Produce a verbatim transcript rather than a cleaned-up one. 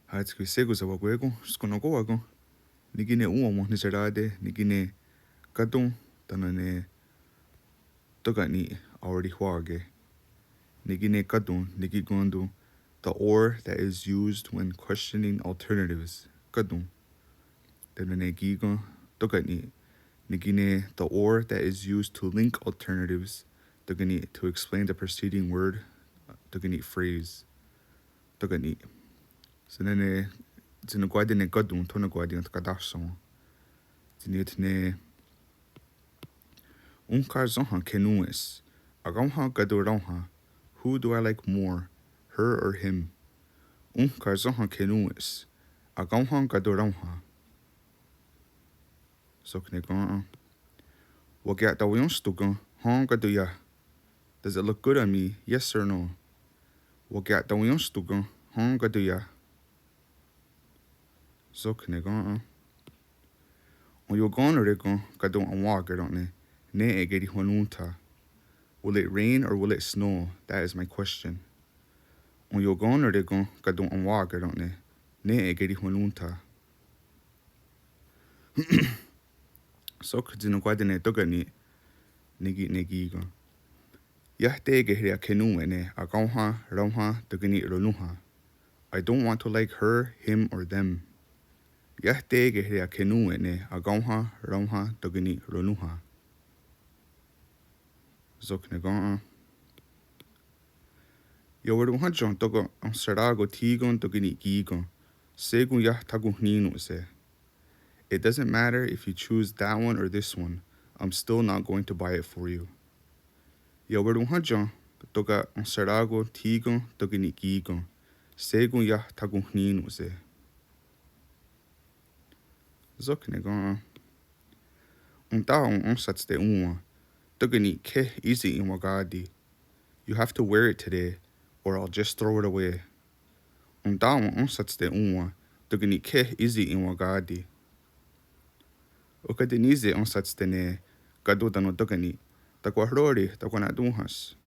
Hátskwi, shé:kon sewakwé:kon, skennen'kó:wa ken. Ne kí:ken òn:wa wenhniserá:te ne kí:ken káton tánon ne tóka' ni' aorihwà:ke. Ne kí:ken káton ne kí:ken tóka', the or that is used when questioning alternatives. Káton. Tánon ne kí:ken tóka' ni'. Ne kí:ken the or that is used to link alternatives. Tóka' ni' to explain the preceding word. Tóka' ni' phrase. Tóka' ni'. Tsi nè:, tsi nonkwá:ti ne káton, tho nonkwá:ti ne katáhsawen'. Tsi ní:ioht ne, ónhka sénha kenòn:we's? Akaónha káton raónha? Who do I like more, her or him? Ónhka sénha kenòn:we's? Akaónha káton raónha? Sok ne ken. Wakia'tawiénhston ken hen káton iah? Does it look good on me, yes or no? Wakia'tawiénhston ken hen káton iah? Sok ne ken. Enión:kare ken káton enwá:keren'ne' ne kerihwanón:tha'? Will it rain or will it snow? That is my question. Enión:kare ken káton enwá:keren'ne' ne kerihwanón:tha'? Sok tsi nonkwá:ti ne tóka' ni'. Ne kí:ken, ne kí:ken. Iah tekéhre' kenòn:we'ne' akaónha raónha tóka' ni' ronónha. I don't want to like her, him, or them. Iah tekéhre' kenòn:we'ne' akaónha raónha tóka' ni' ronónha. Sok ne ken. Iowaronhátie tóka' enhserá:ko thí:ken tóka' ni' kí:ken, shé:kon iah thakonhní:non'se'. It doesn't matter if you choose that one or this one, I'm still not going to buy it for you. Iowaronhátie tóka' enhserá:ko thí:ken tóka' ni' kí:ken, shé:kon iah thakonhní:non'se'. Sok ne ken. Entà:'on énhsatste' òn:wa, tóka' ni' keh í:se' enwaká:ti'. You have to wear it today, or I'll just throw it away. Entà:'on énhsatste' òn:wa, tóka' ni' keh í:se' enwaká:ti'. Ó:nen ká:ti' ní:se' énhsatste' ne káton tánon tóka' ni'. Takwahró:ri, takwana'tón:hahs.